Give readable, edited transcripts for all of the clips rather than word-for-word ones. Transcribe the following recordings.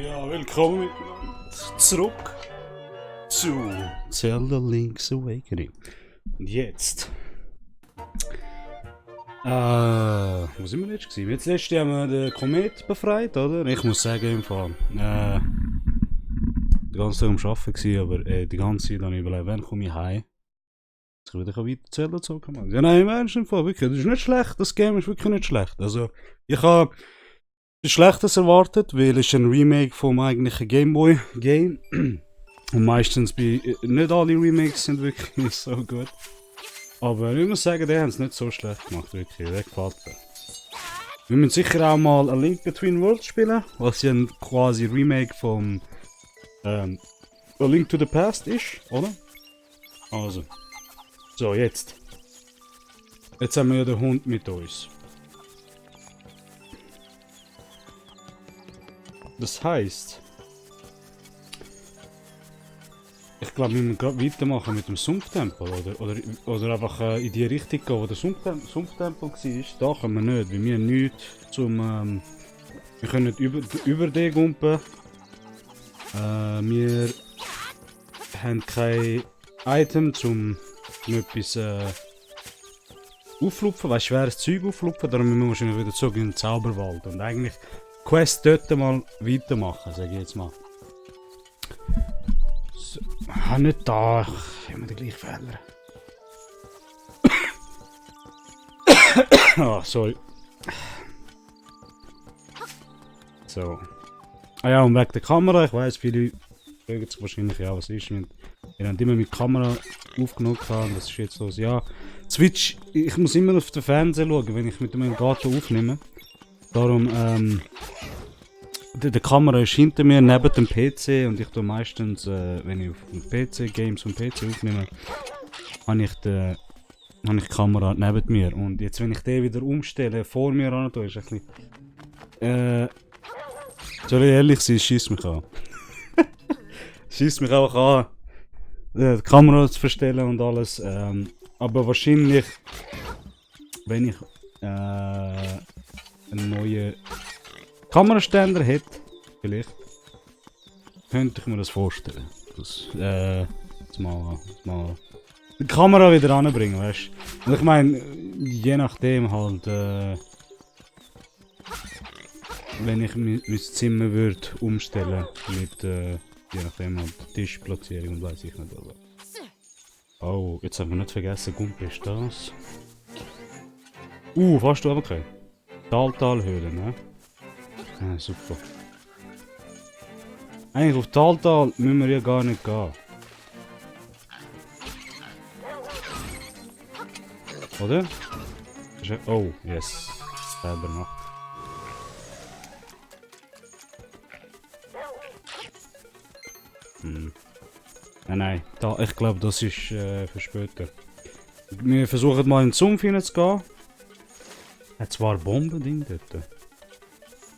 Ja, willkommen zurück zu Zelda Link's Awakening. Und jetzt. Wo sind wir jetzt gewesen? Jetzt letztes Jahr haben wir den Komet befreit, oder? Ich muss sagen, im Fall. Die ganze Zeit am Arbeiten gewesen, aber die ganze Zeit habe ich überlegt, wann komme ich heim? Jetzt kann ich weiter Zelda zocken. Ja, nein, im Ernst, im Fall, wirklich. Das ist nicht schlecht, das Game ist wirklich nicht schlecht. Also, ich habe Schlechtes erwartet, weil es ist ein Remake vom eigentlichen Gameboy-Game. Und meistens nicht alle Remakes sind wirklich so gut. Aber ich muss sagen, die haben es nicht so schlecht gemacht, wirklich. Der gefällt mir. Wir müssen sicher auch mal A Link Between Worlds spielen, was ja quasi Remake vom A Link to the Past ist, oder? Also. So, jetzt. Jetzt haben wir ja den Hund mit uns. Das heisst, ich glaube, wir müssen gerade weitermachen mit dem Sumpftempel oder einfach in die Richtung gehen, wo der Sumpftempel war. Da können wir nicht, weil wir nichts zum. Wir können nicht über den gumpen. Wir haben kein Item zum etwas auflupfen, weil schweres Zeug auflupfen, darum müssen wir wahrscheinlich wieder zurück in den Zauberwald. Und eigentlich Quest dort mal weitermachen, sage ich jetzt mal. So, nicht da, ich habe den gleichen Fehler. Ah, sorry. So. Ah ja, und wegen der Kamera, ich weiss, viele fragen sich wahrscheinlich, ja, was ist. Wir haben immer mit Kamera aufgenommen, das ist jetzt los. Ja, Switch, ich muss immer auf den Fernseher schauen, wenn ich mit meinem Garten aufnehme. Darum, die Kamera ist hinter mir, neben dem PC und ich tue meistens, wenn ich auf dem PC, Games vom PC aufnehme, habe ich die Kamera neben mir. Und jetzt, wenn ich den wieder umstelle, vor mir an, ist ein bisschen, soll ich ehrlich sein, schießt mich an. Schießt mich einfach an, die Kamera zu verstellen und alles, aber wahrscheinlich, wenn ich, einen neuen Kameraständer hätte, vielleicht, könnte ich mir das vorstellen. Das, mal die Kamera wieder anbringen, weißt du? Und ich meine, je nachdem halt, wenn ich mein Zimmer würde umstellen mit, je nachdem halt Tischplatzierung und weiß ich nicht, aber. Oh, jetzt haben wir nicht vergessen, Gumpe ist das. Fast runtergefallen. Taltalhöhle, ne? Ja, super. Eigentlich auf Taltal müssen wir ja gar nicht gehen. Oder? Oh, yes. Selber noch. Nein, ich glaube, das ist für später. Wir versuchen mal in den Sumpf hineinzugehen. Hat zwar Bomben dort.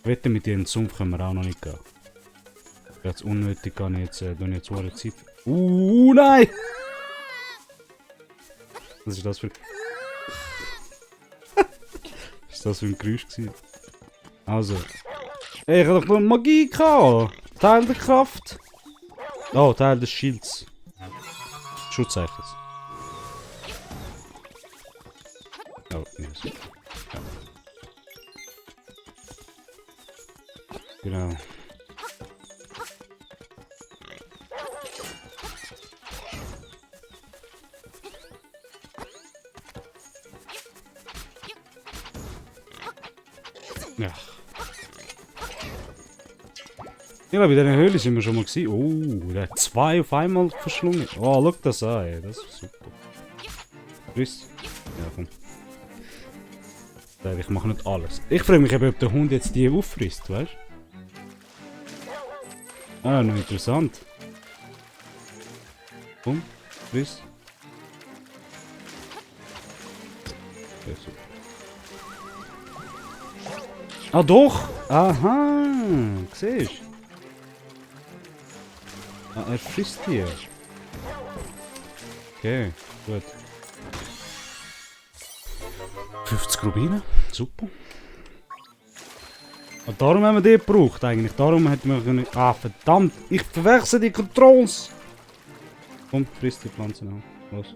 Wetten, mit dir in den Sumpf können wir auch noch nicht gehen. Jetzt unnötig kann ich jetzt hohe Zeit. Nein! Was ist das für. Was ist das für ein Geräusch gewesen? Also. Ey, ich hab doch nur Magie gehabt! Teil der Kraft! Oh, Teil des Schilds. Schutzzeichens. Oh, yes. Ja. Genau. Ja. Ich glaube, in dieser Höhle sind wir schon mal gewesen. Oh, der hat 2 auf einmal verschlungen. Oh, schau das an, ey. Das ist super. Friss. Ja, komm. Ich mache nicht alles. Ich frage mich eben, ob der Hund jetzt die auffrisst, weißt du? Ah, noch interessant. Komm, friss. Ja, super. Ah, doch! Aha! Siehst du? Ah, er frisst hier. Okay, gut. 50 Rubine, super. Und darum haben wir die gebraucht eigentlich. Darum hätten wir können... Ah, verdammt! Ich verwechsel die Controls! Komm, friss die Pflanzen an. Los.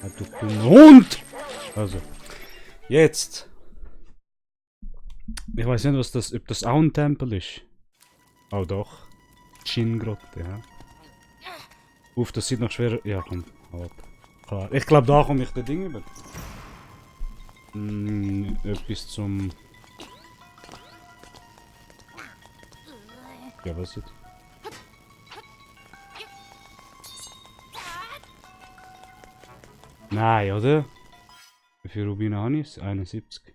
Ah, du dummer Hund! Also. Jetzt. Ich weiß nicht, was das... Ob das auch ein Tempel ist. Oh doch. Shin-Grotte, ja. Uff, das sieht noch schwerer... Ja, komm. Halt. Klar. Ich glaube, da komme ich das Ding über. Etwas zum... Ja, was jetzt? Nein, oder? Wie viele Rubine habe ich? 71.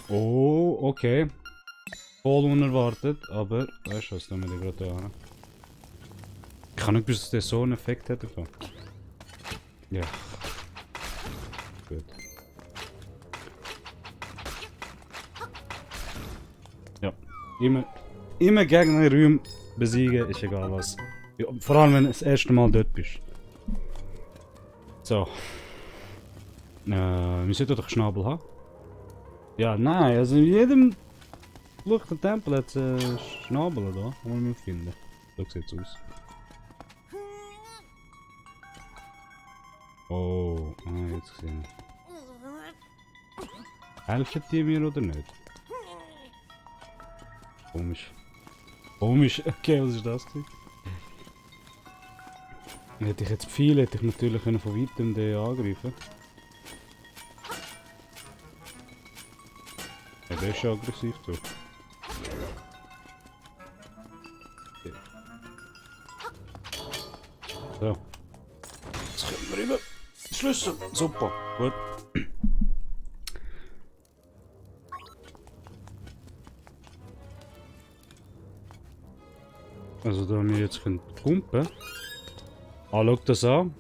Oh, okay. Voll unerwartet, aber weißt du was, da wir die gerade an. Ich kann nicht gewusst, dass der so einen Effekt hätte. Ja. Gut. Ja. Immer Gegner besiegen, ist egal was. Ja, vor allem wenn du das erste Mal dort bist. So. Wir sollten doch Schnabel haben. Ja, nein, also in jedem Fluchten Tempel hat es Schnabel da, kann man finden. So sieht es aus. Oh, jetzt gesehen. Helfen die mir oder nicht? Komisch. Komisch, okay, was ist das denn? Hätte ich jetzt viel, hätte ich natürlich von weitem den angreifen. Ja, der ist ja aggressiv, du. Okay. So. Jetzt können wir rüber. Schlüssel. Super. Gut. Also da wir jetzt pumpen. Ah, schau das an.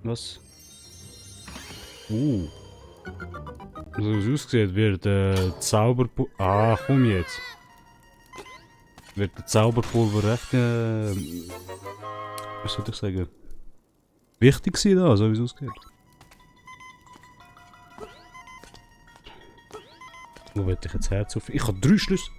Was? So wie es aussieht, wird Zauberpulver... Ah, komm jetzt. Wird der Zauberpulver recht... was soll ich sagen? Wichtig sein da, so wie es aussieht. Wo will ich jetzt Herz auf? Ich habe 3 Schlüssel.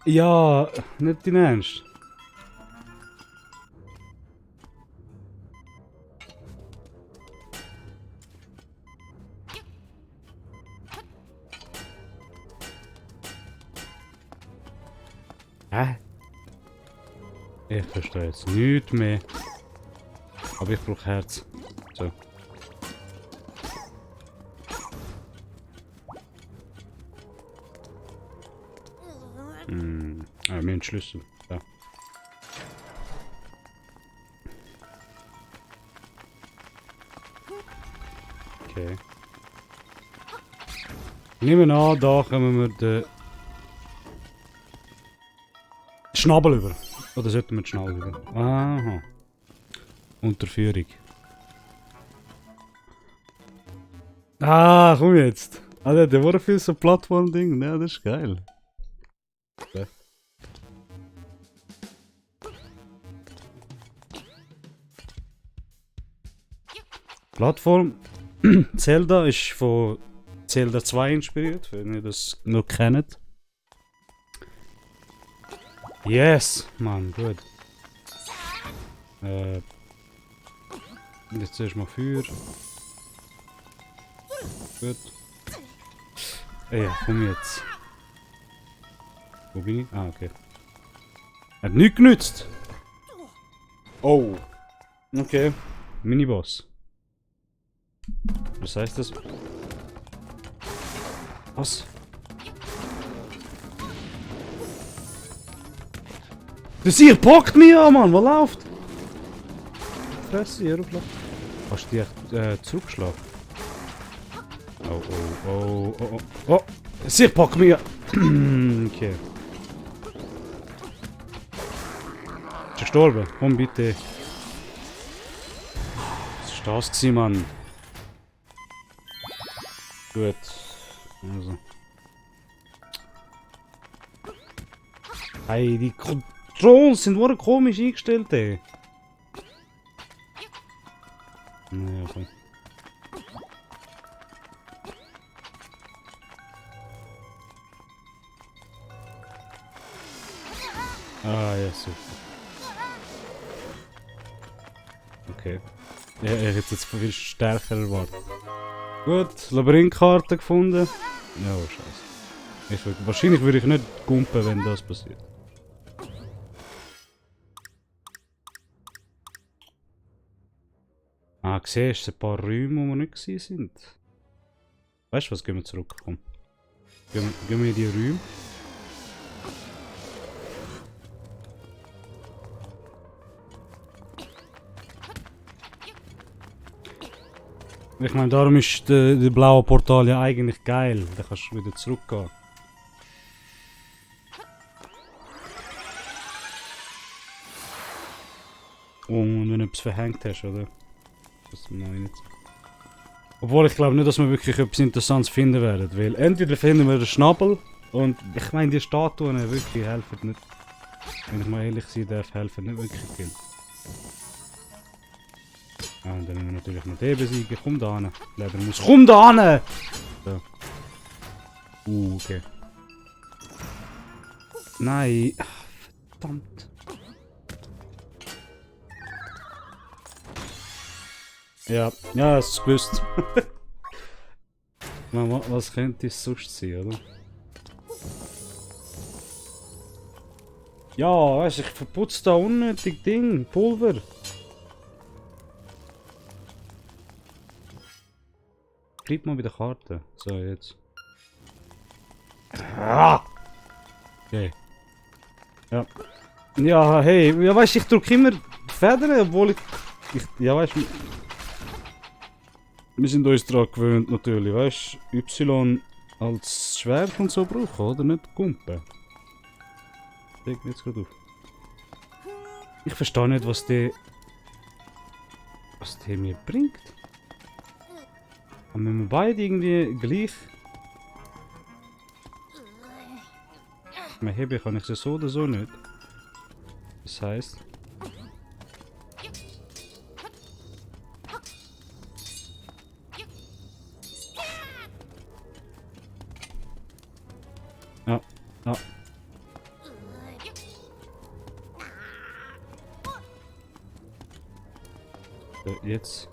Ja, nicht dein Ernst. Hä? Ich verstehe jetzt nichts mehr. Aber ich brauche Herz. So. Ah, wir haben Schlüssel. Ja. Okay. Nehmen wir an, da kommen wir den Schnabel über. Oder sollten wir den Schnabel über? Aha. Unterführung. Ah, komm jetzt. Ah, der war viel so Plattform-Ding. Ja, das ist geil. Okay. Plattform Zelda ist von Zelda 2 inspiriert, wenn ihr das noch kennt. Yes, Mann, gut. Jetzt zuerst mal Feuer. Gut. Ja, komm jetzt. Wo bin ich? Ah, okay. Hat nichts genützt. Oh. Okay. Miniboss. Was heißt das? Was? Das hier packt mich an, Mann! Was läuft? Fresse, hier aufladen. Hast du die echt zurückgeschlagen? Oh, oh, oh, oh, oh. Oh! Das hier packt mich an! Okay. Ist er gestorben? Komm bitte. Was ist das gewesen, Mann? Gut. Also. Hey, die Controls sind wohl komisch eingestellt, ey. Naja, komm. Ah, ja, super. Okay. Ja, ich hätte jetzt viel stärker erwartet. Gut, Labyrinthkarte gefunden. Ja, oh, scheiße. Wahrscheinlich würde ich nicht gumpen, wenn das passiert. Ah, siehst du, ein paar Räume, wo wir nicht gewesen sind. Weißt du was, gehen wir zurück, komm. Gehen wir in die Räume. Ich meine, darum ist der blaue Portal ja eigentlich geil. Da kannst du wieder zurückgehen. Und wenn du etwas verhängt hast, oder? Das meine ich nicht. Obwohl ich glaube nicht, dass wir wirklich etwas Interessantes finden werden. Weil entweder finden wir den Schnabel und ich meine, die Statuen wirklich helfen nicht. Wenn ich mal ehrlich sein darf, helfen nicht wirklich viel. Ja, und dann müssen wir natürlich noch den besiegen. Komm da hin. Komm da hin! So. Okay. Nein. Ach, verdammt. Ja, ja, es ist gewusst. Was könnte es sonst sein, oder? Ja, weißt du, ich verputze da unnötig Ding, Pulver. Bleib mal bei der Karte. So, jetzt. Ah! Okay. Ja. Ja, hey, ja weißt du, ich drücke immer Federn, obwohl ich ja weißt du. Wir sind uns daran gewöhnt natürlich, weißt du, Y als Schwert und so brauchen, oder? Nicht Gumpen. Leg mir jetzt gerade auf. Ich verstehe nicht, was der mir bringt. Haben wir beide irgendwie gleich? Mehr heben kann ich sie so oder so nicht. Das heisst. Ja, ja. So, jetzt.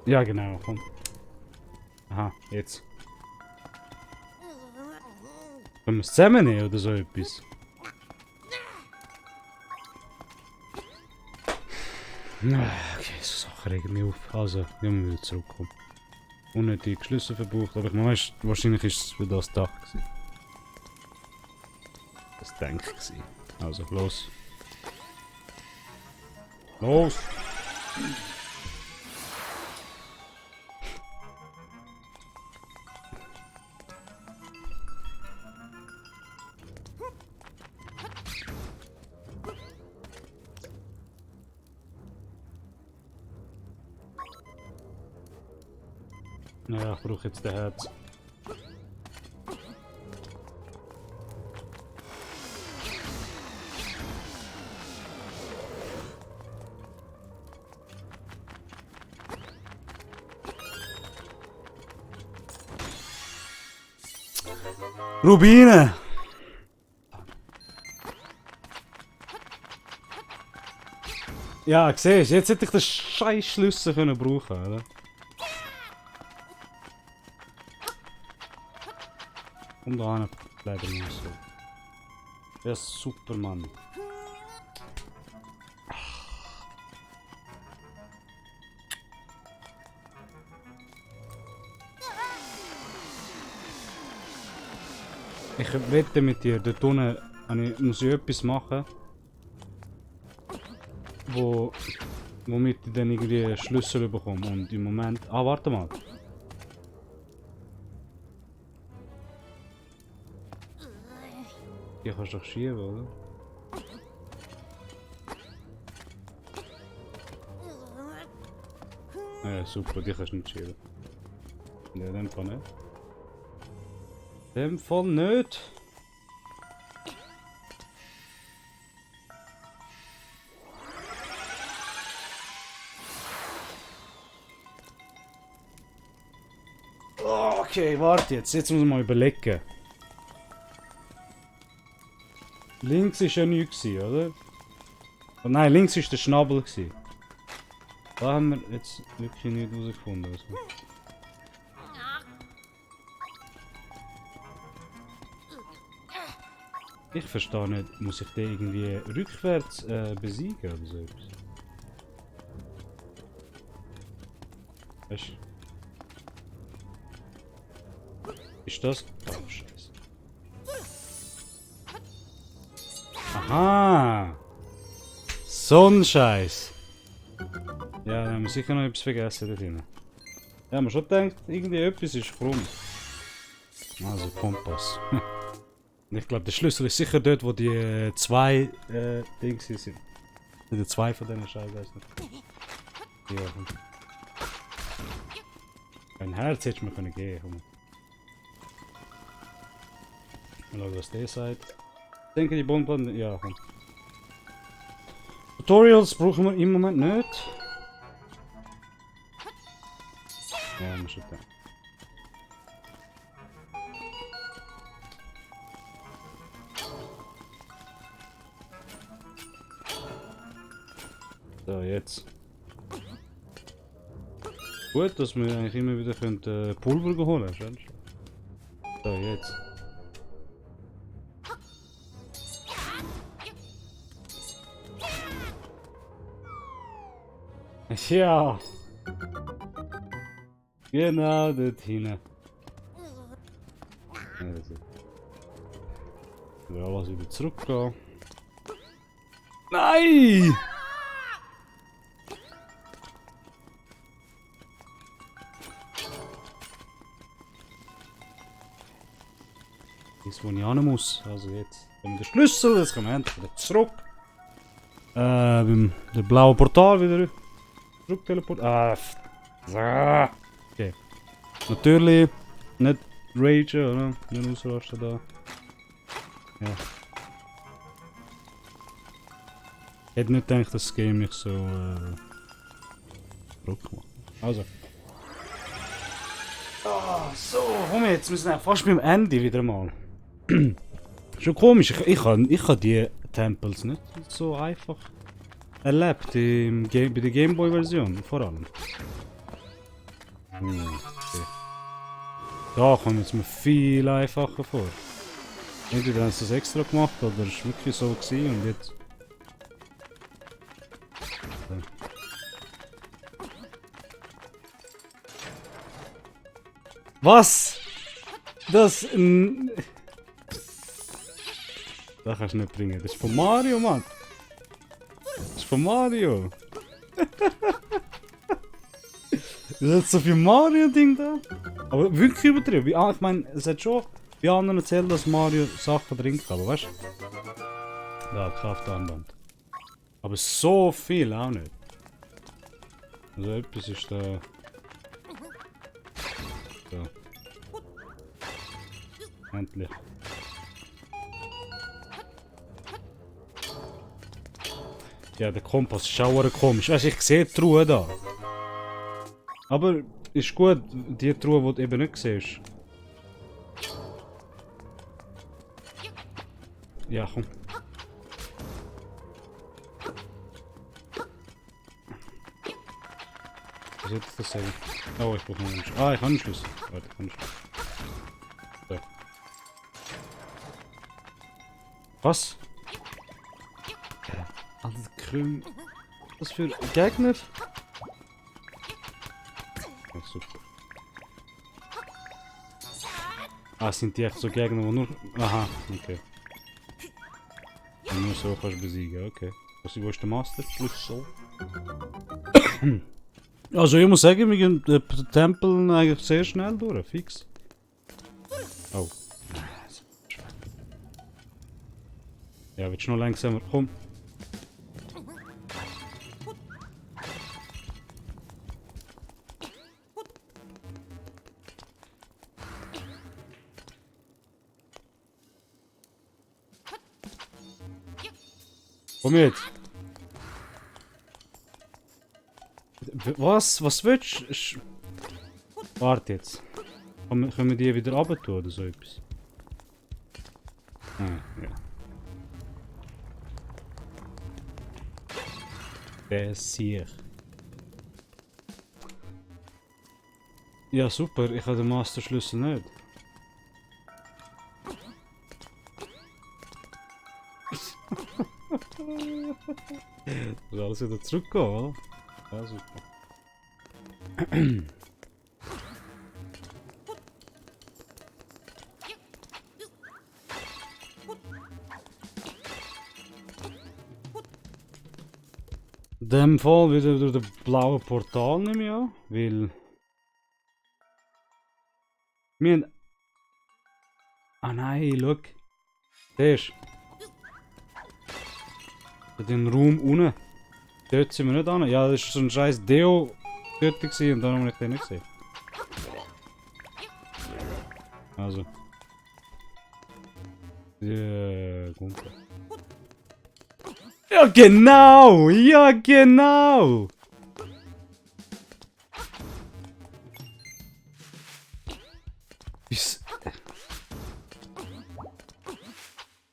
Ja, genau, komm. Aha, jetzt. Können wir es zusammennehmen oder so etwas? Okay, so Sachen regen mich auf. Also, wir müssen wieder zurückkommen. Unnötige Schlüssel verbraucht, aber ich meine, wahrscheinlich ist es für das Dach gewesen. Das denke ich gewesen. Also, los. Los! Ja, ich brauche jetzt den Herz. Rubine! Ja, siehst du, jetzt hätte ich den scheiß Schlüssel können brauchen, oder? Komm da hin, leider nicht so. Der ist super, Mann. Ich wette mit dir, dort unten muss ich etwas machen, womit ich dann irgendwie einen Schlüssel bekomme. Und im Moment... Ah, warte mal. Hier kannst du doch schieben, oder? Ja, super, die kannst du nicht chillen. Ja, in dem Fall nicht. In dem Fall nicht. Okay, warte jetzt. Jetzt muss ich mal überlegen. Links war ja nichts, oder? Oh nein, links war der Schnabel. Da haben wir jetzt wirklich nicht herausgefunden. Also. Ich verstehe nicht, muss ich den irgendwie rückwärts besiegen oder so etwas? Weißt du? Ist das? Oh, Scheiße. Aha! So ein Scheiß! Ja, dann haben wir sicher noch etwas vergessen da drin. Ja, man schon gedacht, irgendwie etwas ist krumm. Also Kompass. Ich glaube, der Schlüssel ist sicher dort, wo die zwei Dinge sind. Die zwei von diesen Scheißen, weiß nicht. Ja, komm. Ein Herz hättest du mir können geben können. Mal schauen, was der sagt. Ich denke, die Bonbon. Ja, komm. Tutorials brauchen wir im Moment nicht. Ja, muss ich da. So, jetzt. Gut, dass wir eigentlich immer wieder Pulver holen können. So, jetzt. Ja! Genau dort hinten. Also. Wir alles wieder zurückgehen. Nein! Das, wo ich hin muss. Also jetzt haben wir den Schlüssel, jetzt kommen wir endlich wieder zurück. Beim der blaue Portal wieder zurück teleportieren. Ah, okay. Natürlich nicht ragen, oder? Nicht ausrasten da. Ja. Ich hätte nicht gedacht, dass das Game mich so verrückt macht. Also. Ah, so, komm jetzt, wir sind fast beim Ende wieder mal. Schon komisch, ich habe die Tempels nicht so einfach erlebt bei der Gameboy-Version vor allem. Okay. Da kommt es mir viel einfacher vor. Entweder haben sie das extra gemacht oder es war wirklich so gewesen und jetzt. So. Was? Das. Das kannst du nicht bringen. Das ist von Mario, Mann. Das ist von Mario. Das ist so viel Mario-Ding da. Aber wirklich übertrieben. Ich meine, es hat schon bei anderen erzählt, dass Mario Sachen drin kann, aber weißt du? Ja, Kraftarmband. Aber so viel auch nicht. Also etwas ist da. So. Endlich. Ja, der Kompass ist auch komisch. Weißt du, ich sehe die Truhe da. Aber ist gut, die Truhe, die du eben nicht siehst. Ja, komm. Was soll ich das sagen? Oh, ich brauche noch einen Schlüssel. Ah, ich habe einen Schlüssel. Warte, ich habe einen Schlüssel. So. Was? Alter, Krüm. Was für Gegner? Oh, super. Ah, sind die echt so Gegner, die nur... Aha, okay. Und nur so kannst du besiegen, okay. Wo ist der Master Schlüssel? Also ich muss sagen, wir gehen den Tempel eigentlich sehr schnell durch, fix. Oh. Ja, willst du noch langsamer? Komm. Komm jetzt. Was? Was willst du? Warte jetzt. Können wir die wieder runter tun oder so etwas? Ah, ja. Der ist sicher. Ja super, ich habe den Masterschlüssel nicht. Du alles wieder zurückgehen, oder? Ja, super. In dem Fall wieder durch das blaue Portal nehme ich an, weil... Wir haben... Ah nein, schau. Siehst du? Den Raum unten. Dort sind wir nicht an. Ja, das war so ein scheiß Deo dort und dann habe ich den nicht gesehen. Also. Ja, Gunther. Ja genau! Ja genau!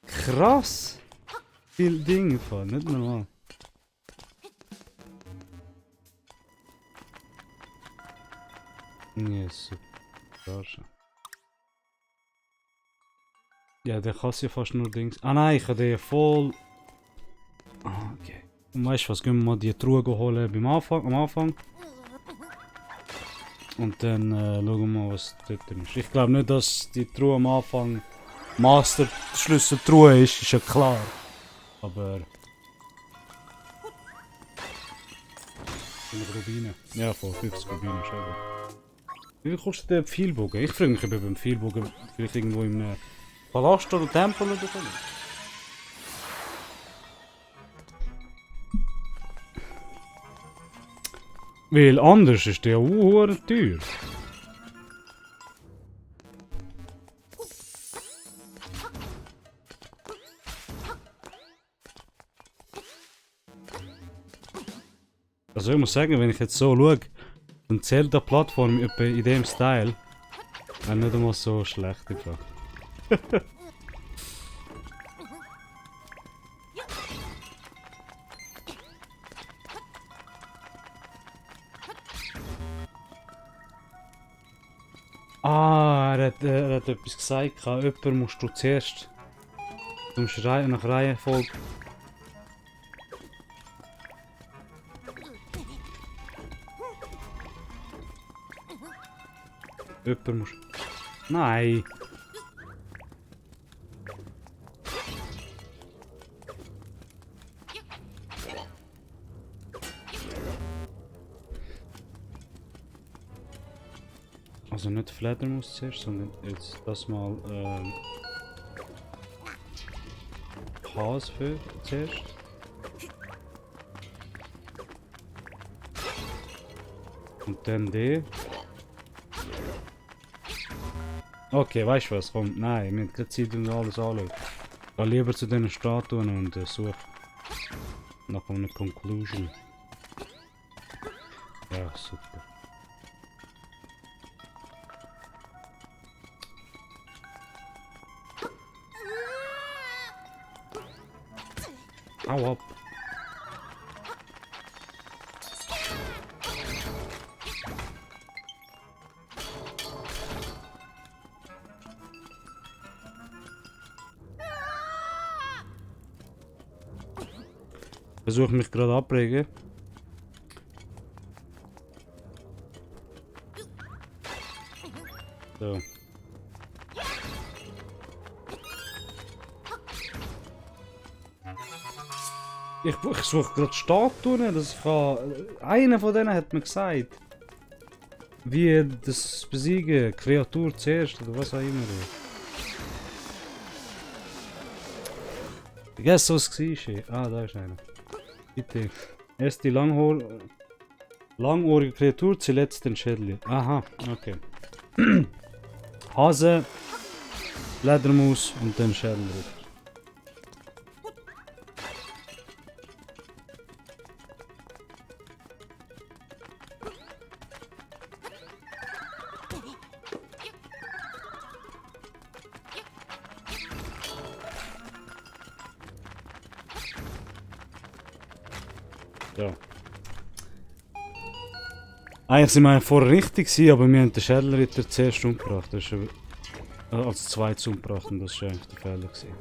Krass! Viel Dinge fahren, nicht normal. Ja, super. Ja, der kann ja fast nur Dings. Ah nein, ich habe den voll. Ah, okay. Und weißt du was, gehen wir mal die Truhe holen am Anfang. Und dann schauen wir mal, was dort ist. Ich glaube nicht, dass die Truhe am Anfang Master-Schlüssel-Truhe ist ja klar. Aber... Eine Rubine. Ja, von 50 Rubinen, schade. Wie viel kostet der Pfeilbogen? Ich frage mich, ob beim Pfeilbogen vielleicht irgendwo in einem Palast oder Tempel oder so. Weil anders ist der teuer. Also ich muss sagen, wenn ich jetzt so schaue, dann zählt die Plattform etwa in dem Style nicht einmal so schlecht einfach. Ah, er hat etwas gesagt. Jemand musst du zuerst. Du musst nach Reihenfolge. Jemand muss. Nein! Also nicht Fledermaus zuerst, sondern jetzt das mal Hase für zuerst. Und dann die. Okay, weißt du was? Komm, nein, wir haben keine Zeit, um alles anzuschauen. Geh lieber zu diesen Statuen und such nach einer Conclusion. Ja, super. Hau ab! Versuche mich gerade abregen. So. Ich suche gerade Statuen, dass ich kann. Einer von denen hat mir gesagt, wie das besiegen, Kreatur zuerst oder was auch immer. Vergessen, was es war. Ah, da ist einer. Bitte. Erst die langohrige Kreatur, zuletzt den Schädel. Aha, okay. Hase, Fledermaus und dann Schädel. Ja. Eigentlich sind wir vorher richtig gewesen, aber wir haben den Schädelritter zuerst umgebracht. Das ist als zweites umgebracht und das war eigentlich der Fehler gewesen.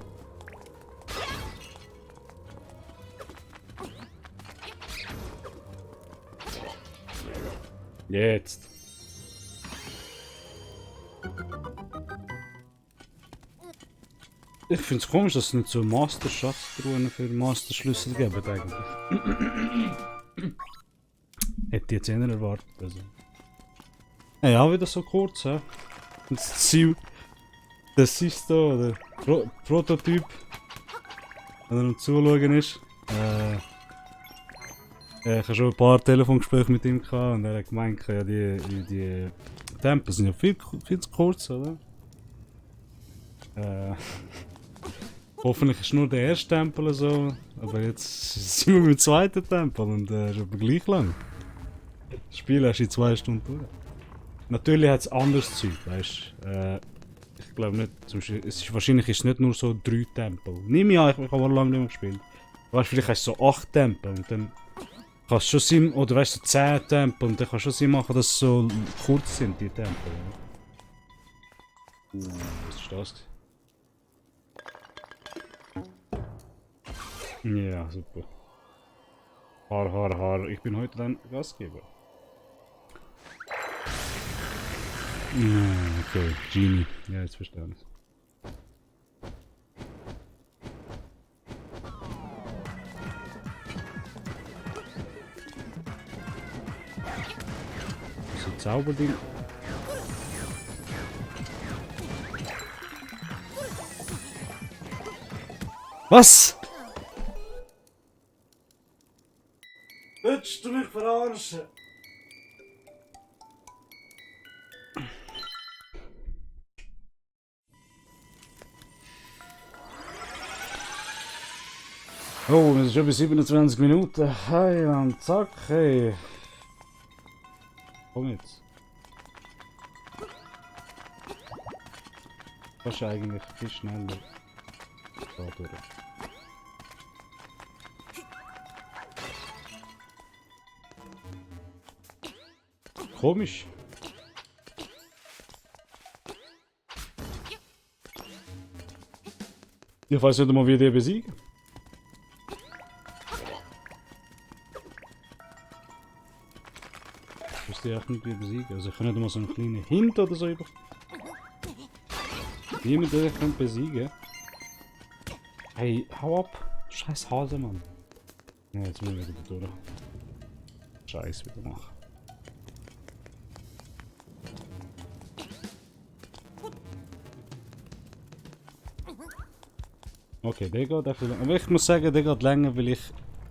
Jetzt. Ich finde es komisch, dass es nicht so Master-Schatztruhen für Master-Schlüssel gibt eigentlich. Hätte ich jetzt eher erwartet. Also. Ja, wieder so kurz, hä? Das Ziel. Das ist da, der Prototyp. Wenn er am Zuschauen ist. Ich habe schon ein paar Telefongespräche mit ihm gehabt und er hat gemeint, ja, die Tempel sind ja viel zu kurz, oder? Hoffentlich ist nur der erste Tempel so, aber jetzt sind wir beim zweiten Tempel und ist aber gleich lang. Das Spiel hast du in 2 Stunden durch. Natürlich hat es anderes Zeug, weißt du. Ich glaube nicht, wahrscheinlich ist es nicht nur so 3 Tempel. Nimm ja, ich habe lange nicht mehr gespielt. Weißt du, vielleicht hast du so 8 Tempel und dann kannst du schon Sinn, oder weißt du, so 10 Tempel und dann kannst du schon Sinn machen, dass es so kurz sind, die Tempel. Was ist das? Ja, super. Har. Ich bin heute dein Gastgeber. Okay, Genie. Ja, jetzt verstehe ich. So Zauberding. Was? Willst du mich verarschen? Oh, es ist schon bei 27 Minuten. Hey, Mann, zack, hey. Komm jetzt. Kannst du eigentlich viel schneller da durch. Komisch. Ich weiß nicht mal, wie die besiegen. Ich wüsste echt nicht, wie besiegen. Also ich kann nicht mal so einen kleinen Hint oder so über. Wie man den besiegen. Hey, hau ab. Scheiß Hase, Mann. Ja, jetzt müssen wir wieder durch. Scheiß wieder machen. Okay, der geht einfach länger. Aber ich muss sagen, der geht länger, weil ich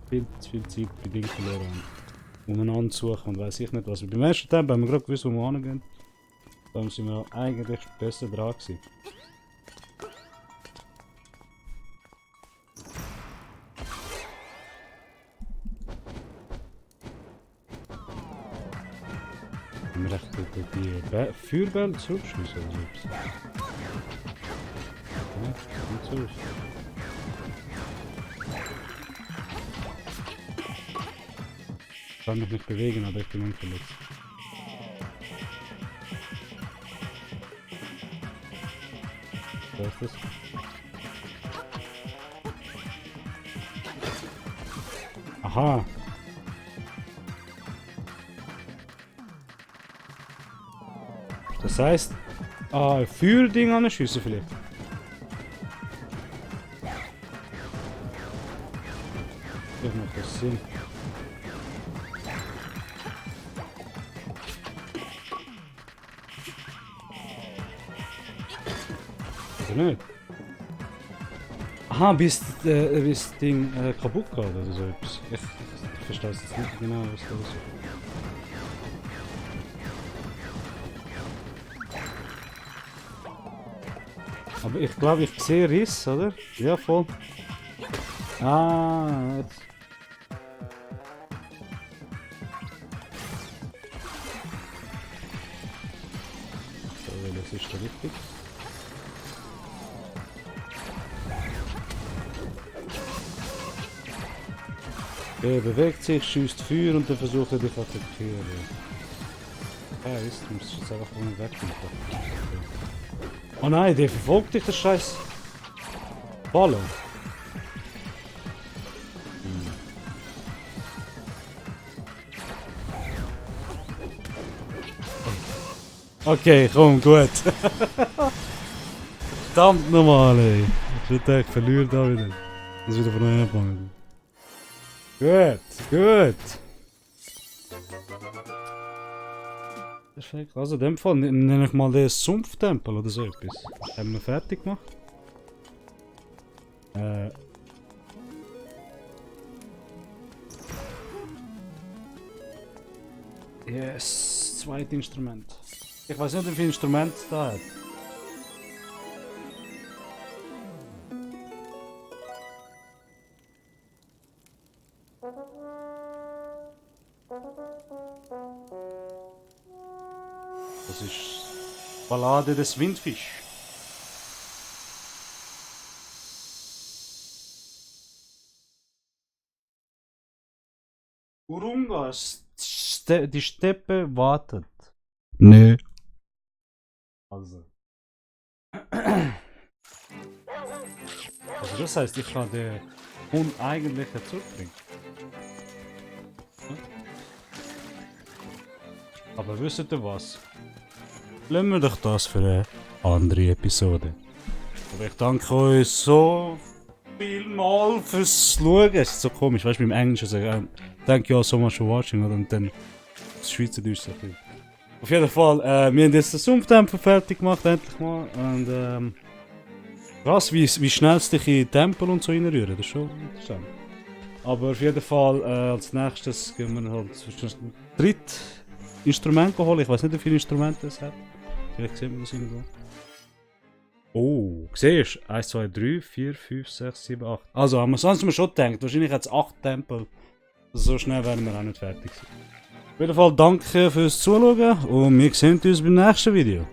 viel zu viel Zeit bei Dingen verloren habe. Umeinander zu suchen und weiss ich nicht was. Beim ersten Tempo haben wir gerade gewusst, wo wir hingehen. Dann sind wir eigentlich besser dran gewesen. Haben wir echt die Feuerbälle zurückschießen oder so? Ja, nicht so. Ich kann mich nicht bewegen, aber ich bin unverletzt. Was ist das? Aha! Das heißt, Feuerding an den Schüsse vielleicht. Vielleicht macht das Sinn. Oder nicht? Aha, bis das Ding kaputt geht oder so etwas. Ich verstehe jetzt nicht genau, was das ist. Aber ich glaube, ich sehe Riss, oder? Ja, voll. Ah, jetzt. So, das ist da richtig. Er bewegt sich, schießt Feuer und dann versucht er dich zu attackieren. Du musst jetzt einfach von ihm wegmachen. Oh nein, der verfolgt dich, der Scheiß. Ballo. Okay, komm, gut. Verdammt nochmal, ey. Ich würde echt verlieren da wieder. Das wieder von neu anfangen. Gut, gut. Perfekt. Also in dem Fall nenne ich mal den Sumpftempel oder so etwas. Haben wir fertig gemacht. Yes, zweites Instrument. Ich weiß nicht, wie viele Instrumente es da hat. Das ist Ballade des Windfisch. Urunga, die Steppe wartet. Nee. Also. Also das heißt, ich kann den Hund eigentlich zurückbringen. Aber wisst ihr was? Lassen wir doch das für eine andere Episode. Aber ich danke euch so vielmal fürs Schauen. Es ist so komisch, weißt du, im Englischen sagen, thank you all so much for watching und dann das Schweizerdeutsch so viel. Auf jeden Fall, wir haben jetzt den Sumpftempel fertig gemacht, endlich mal. Und krass, wie schnell es dich in Tempel und so reinrühren, das ist schon interessant. Aber auf jeden Fall, als nächstes gehen wir halt ein drittes Instrument holen. Ich weiß nicht, wie viele Instrumente es hat. Vielleicht sehen wir das irgendwo. Oh, siehst du? 1, 2, 3, 4, 5, 6, 7, 8. Also haben wir sonst mal schon gedacht, wahrscheinlich hat es 8 Tempel. So schnell werden wir auch nicht fertig sein. Auf jeden Fall danke fürs Zuschauen und wir sehen uns beim nächsten Video.